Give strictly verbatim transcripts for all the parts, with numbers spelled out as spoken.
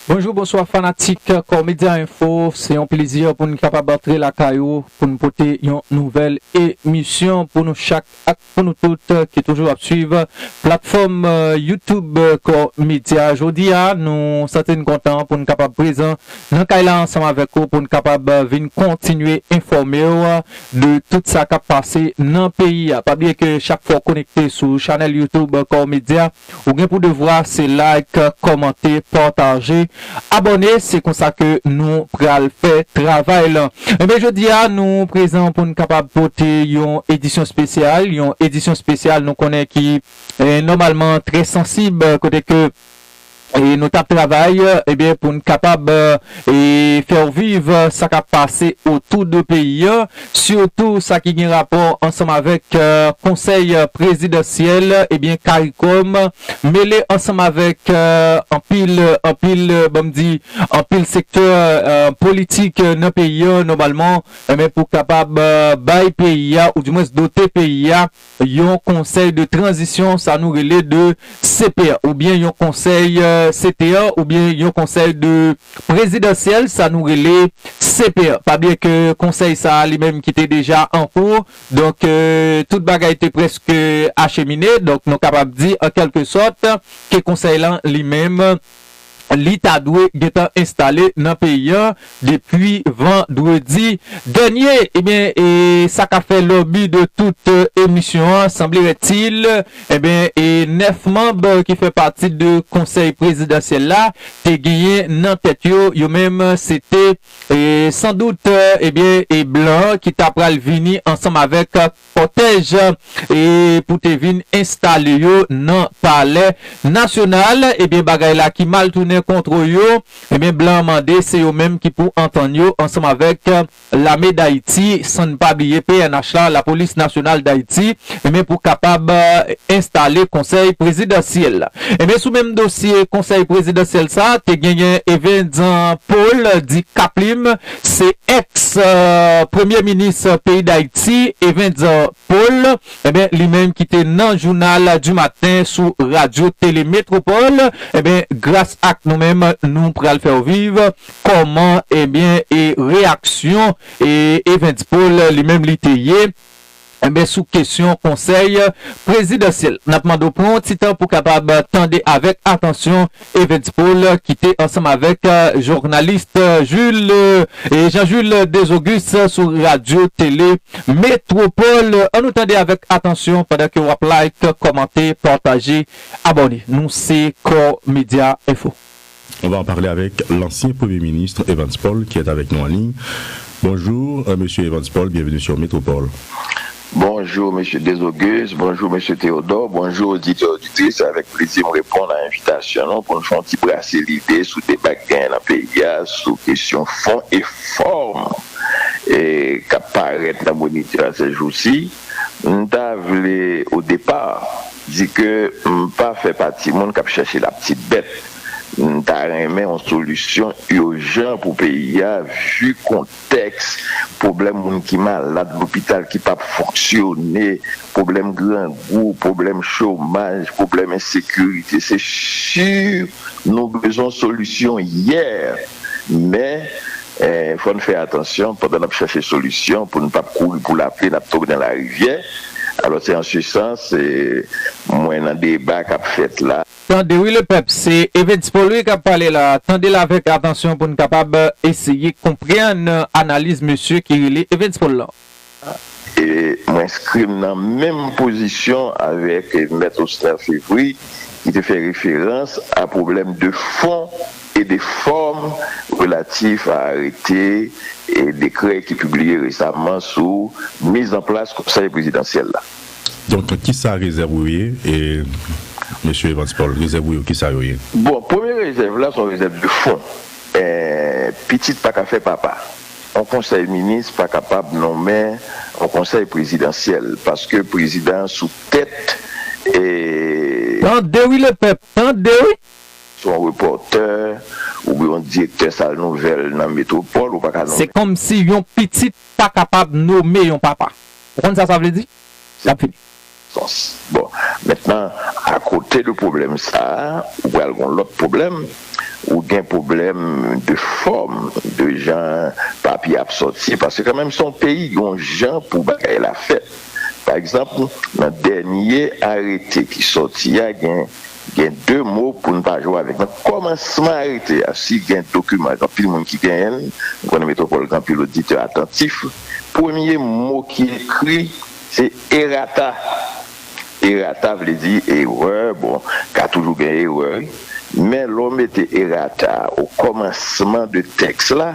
Bonjou, bonswa fanatik Kò Medya Enfo. Se yon plezi pou n kapab antre lakay ou, pou n pote yon nouvèl emisyon pou nou chak ak pou nou tout ki toujou ap swiv platfòm, eh, YouTube, eh, Kò Medya. Jodi a, nou santi n kontan pou n kapab prezan nan kay la ansanm avèk ou pou n kapab, eh, vin kontinye enfòme w, eh, de tout sa k ap pase nan peyi a. Pa bliye ke chak fwa w konekte sou chanèl YouTube, eh, Kò Medya, ou gen pou devwa se like, kòmante, pataje, abòne. Se konsa ke nou pral fè travay lan. Enben, jodi a, nou prezan pou n kapab pote yon edisyon espesyal. Yon edisyon espesyal, nou konnen ki, eh, nòmalman trè sansib, kote ke, eh, nou t ap travay, eh, ebyen, pou n kapab, eh, e fè w viv, eh, sa k ap pase otou de peyi a, sitou sa ki gen rapò ansanm avèk, eh, konsèy, eh, prezidansyèl, ebyen, CARICOM, mele ansanm avèk, eh, anpil, anpil, eh, ban m di, anpil sektè, eh, politik, eh, nan peyi a, nòmalman, enben, pou kapab, eh, bay peyi a, oudimwens dote peyi a, yon konsèy de tranzisyon, sa nou rele de C P A, oubyen yon konsèy, eh, C T A, oubyen yon konsèy de prezidansyèl, sa nou rele C P A. Pa bliye ke konsèy sa a li menm ki te deja an kou, donk, eh, tout bagay te prèske achemine, donk nou kapab di, an kèlke sòt, ke konsèy lan li menm, li ta dwe gentan enstale nan peyi a depi vandredi dènye. Ebyen, e sa k ap fè lòbi de tout, eh, emisyon an, sanblerètil, ebyen, e nèf manm ki fè pati de konsèy prezidansyèl la te genyen nan tèt yo, yo menm se te, eh, sandout, eh, ebyen, e blan ki ta pral vini ansanm avèk kòtèj, e pou te vin enstale yo nan Palè Nasyonal. Ebyen, bagay la ki mal tounen kont yo, ebyen, blan an mande se yo menm ki pou antann yo ansanm avèk Lame Dayiti, san n pa bliye P N H la, Lapolis Nasyonal Dayiti, ebyen, pou kapab, eh, enstale konsèy prezidansyèl la. Ebyen, sou menm dosye konsèy prezidansyèl sa, te genyen Evans Paul, di Kaplim, se èks, eh, premye minis peyi Dayiti, Evans Paul, ebyen, li menm ki te nan jounal du matin sou Radyo Tele Metropole, ebyen, gras ak nou menm, nou pral fè w viv kòman, ebyen, e reyaksyon, e Evans Paul, li menm, li te ye, ebyen, sou kesyon konsèy prezidansyèl. N ap mande w pran yon ti tan pou kapab tande avèk atansyon Evans Paul, ki te ansanm avèk, eh, jounalis, eh, Jules, eh, e Jean Jules Desauguste sou Radyo Tele Metropole. Ann nou tande avèk atansyon pandan ke w ap like, kòmante, pataje, abòne. Nou se Kò Medya Enfo. On va en parler avec l'ancien Premier ministre Evans Paul qui est avec nous en ligne. Bonjour, euh, Monsieur Evans Paul, bienvenue sur Métropole. Bonjou, mesye Desauguste. Bonjou, mesye Théodore. Bonjou, oditè, oditris. Se avèk plezi m reponn a envitasyon nou pou n fè yon ti brase lide sou deba k genyen nan peyi a, sou kesyon fon e fòm, e, k ap parèt nan Moniteur sèjousi. M ta vle, o depa, di ke m pa fè pati moun k ap chèche laptitbèt. M ta renmen yon solisyon ijan pou peyi a, vi kontèks, pwoblèm moun ki malad, lopital ki p ap fonksyone, pwoblèm grangou, pwoblèm chomaj, pwoblèm ensekirite. Se si nou bezwen solisyon yè. Men, eh, fò n fè atansyon pandan n ap chèche solisyon pou n p ap kouri pou lapli, n ap tonbe nan larivyè. Alò, se an se sans, eh, mwen nan deba k ap fèt la. Tande wi lepèp, se Evans Paul wi k ap pale la. Tande l avèk atansyon pou n kapab eseye konprann analiz mesye ki rele Evans Paul lan. E mwen enskri m nan menm pozisyon avèk Mèt Osner Fevry, ki te fè referans a pwoblèm de fon e de fòm relatif a arete e dekrè ki pibliye resaman sou mizanplas Konsèy prezidansyèl la. Donk, kisa rezèv ou ye, e, mesye Evans Paul? Rezèv ou yo, kisa yo ye? Bon, premye rezèv la, se yon rezèv de fon. Eh, pitit pa ka fè papa. Yon konsèy minis pa kapab nonmen yon konsèy prezidansyèl, paske prezidan an sou tèt, e, tande wi lepèp, tande wi. Se yon repòtè oubyen yon direktè sal nouvèl nan metwopòl, ou pa ka nonmen. Se kòmsi yon pitit pa kapab nonmen yon papa. Ou konn sa sa vle di? L ap fini. Sens. Bon, mentnan, akote de pwoblèm sa a, ou pral gen lòt pwoblèm. ou gen pwoblèm de fòm, de jan papye ap sòti, paske kanmenm se yon peyi, gen yon jan pou bagay la fèt. Pa egzanp, nan dènye arete ki sòti a, gen, gen de mo pou n pa jwe avèk. Nan kòmansman arete a, si gen dokiman, gen anpil moun ki genyen l, m konnen Metwopòl gen anpil oditè atantif, premye mo ki ekri, se errata. Errata vle di erè, bon, ka toujou gen erè, wi. Men lè w mete errata o kòmansman de tèks la,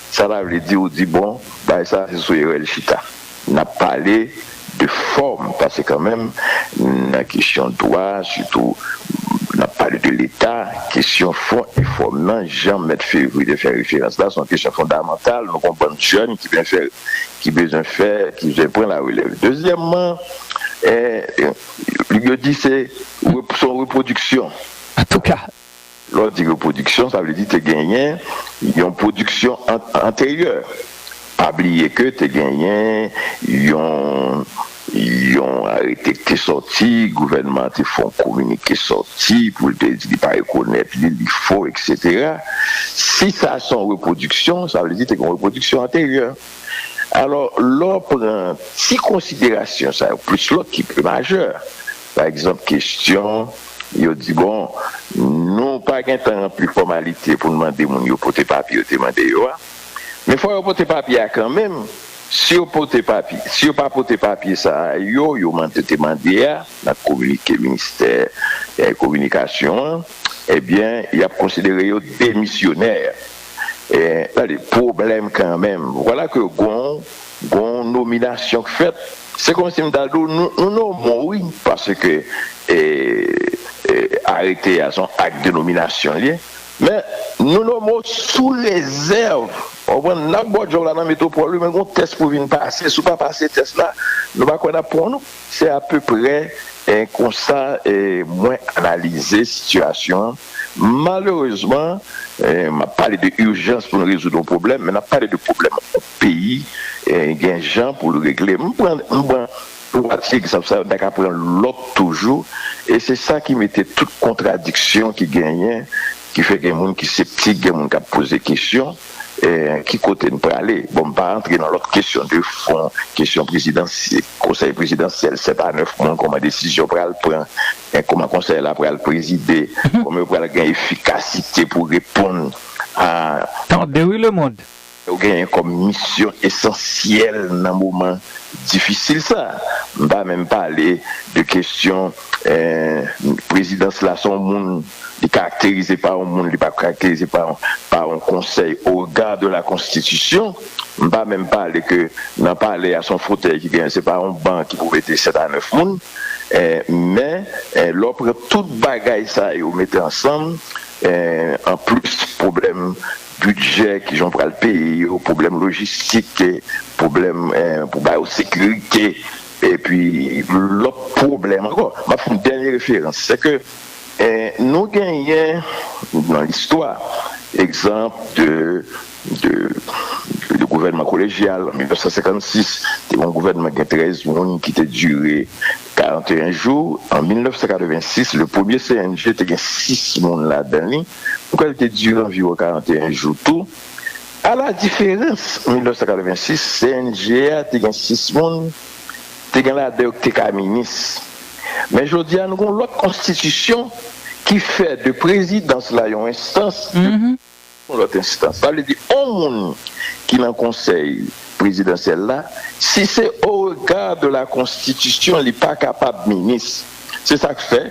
sa ta vle di ou di, bon, bagay sa se sou erè l chita. N ap pale de fòm, paske kanmenm, nan kesyon dwa, sitou, n ap pale de Leta, kesyon fon e fòm nan, jan Mèt Fevri te fè referans la, se yon kesyon fondamantal. Nou gen yon bann jèn ki bezwen fè, ki bezwen fè, ki bezwen pran larelèv. Dezyèmman, eh, yo di se, se yon repwodiksyon. Antouka, Lè w di repwodiksyon, sa vle di te genyen yon pwodiksyon an- anteryè. Pa bliye ke te genyen yon, yon arete ki te sòti, gouvènman an te fè yon kominike sòti pou l te di li pa rekonèt li, li fo, etsetera. Si sa se yon repwodiksyon, sa vle di te gen yon repwodiksyon anteryè. Alò, lè w pran ti konsiderasyon sa yo, plis lòt ki pi majè, pa egzanp, kesyon, yo di, bon, nou pa gen tan ranpli fòmalite pou n mande moun yo pote papye yo te mande yo a. Men fò yo pote papye a kanmenm. Si yo pote papye, si yo pa pote papye sa a, yo, yo mande, te mande a, nan kominike ministè eh, kominikasyon an, ebyen, y ap konsidere yo demisyonè. Eh, tande, pwoblèm kanmenm. Vwala ke gon, gon nominasyon k fèt. Se kòmsi m ta di w, nou, nou nonmen w, wi, paske eh, eh, arete a se yon ak de nominasyon l ye. Men, nou nonmen w sou rezèv. Ou konprann? N ap ba w djòb la nan Metwopòl, wi, men gon tès pou vin pase. Si w pa pase tès la, nou pa kwè n ap pran w, non. Se apeprè eh, konsa eh, mwen analize sitiyasyon an. Malerezman, eh, m ap pale de ijans pou n rezoud yon pwoblèm, men n ap pale de pwoblèm yon peyi, eh, gen jan pou l regle. M pran, m pran twa ti egzanp sa yo, m ta ka pran lòt toujou, e se sa ki mete tout kontradiksyon ki genyen, ki fè gen moun ki septik, gen moun k ap poze kesyon, eh, ki kote n prale. Bon, m pa antre nan lòt kesyon de fon, kesyon prezidansyèl, konsèy prezidansyèl, sèt a nèf moun, kòman desizyon pral pran, eh, kòman konsèy la pral prezide, kòman yo pral gen efikasite pou reponn a. Tande wi lemonn. Yo genyen kòm misyon esansyèl nan moman difisil sa. M pa menm pale de kesyon eh, prezidans la se yon moun, li karakterize pa yon moun, li pa karakterize pa yon, pa yon konsèy au regard de la Constitution. M pa menm pale ke nan palè a se yon fotèy ki genyen, se pa yon ban ki pou mete sèt a nèf moun. Eh, men eh, lè w pran tout bagay sa yo mete ansanm, eh, anplis pwoblèm bidjè, kijan w pral peye yo, pwoblèm lojistik, eh, pwoblèm eh, pou ba yo sekirite, epi lòt pwoblèm ankò. M ap fè yon dènye referans, se ke eh, nou genyen nan listwa egzanp de, de, de gouvènman kolejyal. An mil nèf san senkannsis, te gen yon gouvènman gen trèz moun ki te dire karanteyen jou. An mil nèf san katrevensis, le premye C N G te gen sis moun ladan li. M kwè li te dire anviwon karanteyen jou tou. A la diferans, mil nèf san katrevensis, C N G a te gen sis moun, te gen ladan yo ki te ka minis. Men jodi a, nou gen yon lòt konstitisyon ki fè de prezidans la yon enstans, de yon lòt enstans. Sa vle di, yon moun ki nan konsèy prezidansyèl la, si se au regard de la Constitution, li pa kapab minis. Se sa k fè,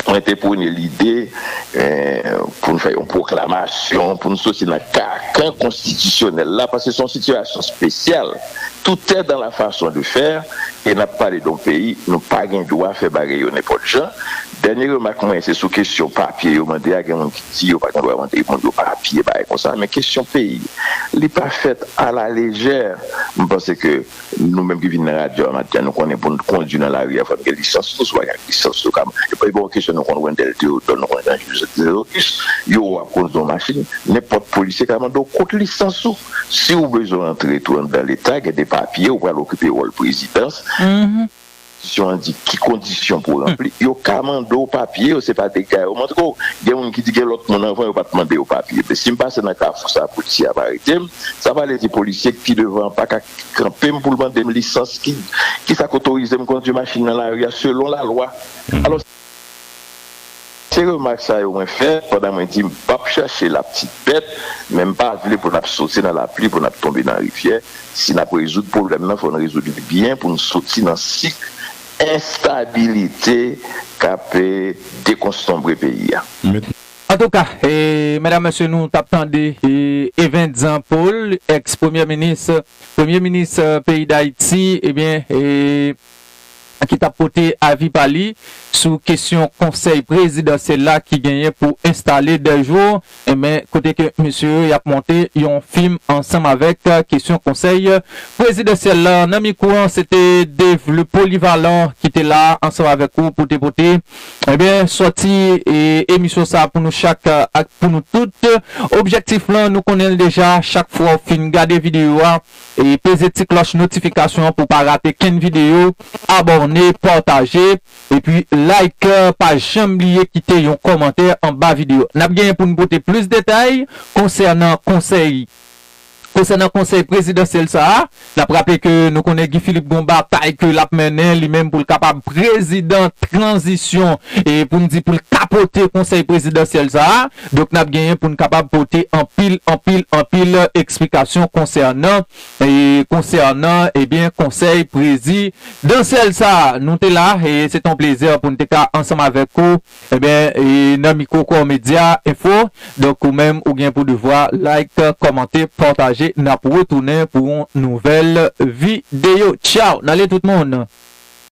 mwen te pwone lide eh, pou n fè yon pwoklamasyon, pou n soti nan kakan konstitisyonèl la, paske se yon sitiyasyon espesyal. Tout est dans la façon de faire, e n ap pale de yon peyi, nou pa gen dwa fè bagay yo nenpòt jan. Dènye remak mwen, se sou kesyon papye yo mande a, gen moun ki di yo pa gen dwa mande moun yo papye, bagay konsa, men kesyon peyi, li pa fèt a la lejè. M panse ke nou menm ki vin nan radyo a maten an, nou konnen pou n kondui nan lari a, fò n gen lisans nou, si w pa gen lisans ou ka, e pa yon kesyon nou konn Wendell Theodore, nou konn Jean Jules Sexotus, yo wè w ap kondui yon machin, nenpòt polisye ka mande w kot lisans ou. Si w bezwen rantre tou anndan Leta, gen de papye, ou pral okipe wòl prezidans. Konstitisyon an di ki kondisyon pou ranpli. Yo ka mande w papye, yo se pa dega yo mande w. Gen moun ki di gen lòt moun anvan yo pa t mande yo papye. Men si m pase nan kafou sa, polisye ap arete m, sa vle di polisye ki devan an pa ka kanpe m pou l mande m lisans, ki, ki sa k otorize m kondui machin nan lari a selon lalwa. Alò, se remak sa yo mwen fè pandan mwen di m p ap chache laptibèt, men m pa vle pou n ap soti nan lapli, pou n ap tonbe nan rivyè. Si n ap rezoud pwoblèm nan, fò n rezoud li byen pou n soti nan sik enstabilite k ap, eh, dekonstanbre peyi a. Antouka, e, medam, mesye, nou t ap tande, e, Evens Jean Paul, èks premye minis, premye minis, e, peyi Dayiti, ebyen, e, ki t ap pote avi pa li sou kesyon konsèy prezidansyèl la ki genyen pou enstale dè jou, ebyen, kote ke mesye yo y ap monte yon fim ansanm avèk, e, kesyon konsèy prezidansyèl la. Nan mikwo an, se te Dave le Polyvalent ki te la ansanm avèk ou pou te pote, ebyen, sòti, e, emisyon sa pou nou chak, e, ak pou nou tout. Objektif lan, nou konnen l deja, chak fwa w fin gade videyo a, e peze ti klòch notifikasyon an pou w pa rate kenn videyo, abòne, pataje, epi like, pa janm bliye kite yon kòmantè anba videyo. N ap genyen pou n pote plis detay konsènan konsèy, konsènan konsèy prezidansyèl sa a. N ap raple ke nou konnen Guy Philippe gon batay ke l ap mennen li menm pou l kapab prezidan tranzisyon e pou n di pou l kapote konsèy prezidansyèl sa a. Donk n ap genyen pou n kapab pote anpil, anpil, anpil eksplikasyon konsènan, e konsènan, ebyen, konsèy prezidansyèl sa a. Nou te la, e se t on plezi pou n te ka ansanm avèk ou, ebyen, e nan mikwo Core Media Info. Donk ou menm, ou gen pou devwa like, kòmante, pataje. N ap retounen pou yon nouvèl videyo. Tchaw, n ale tout moun.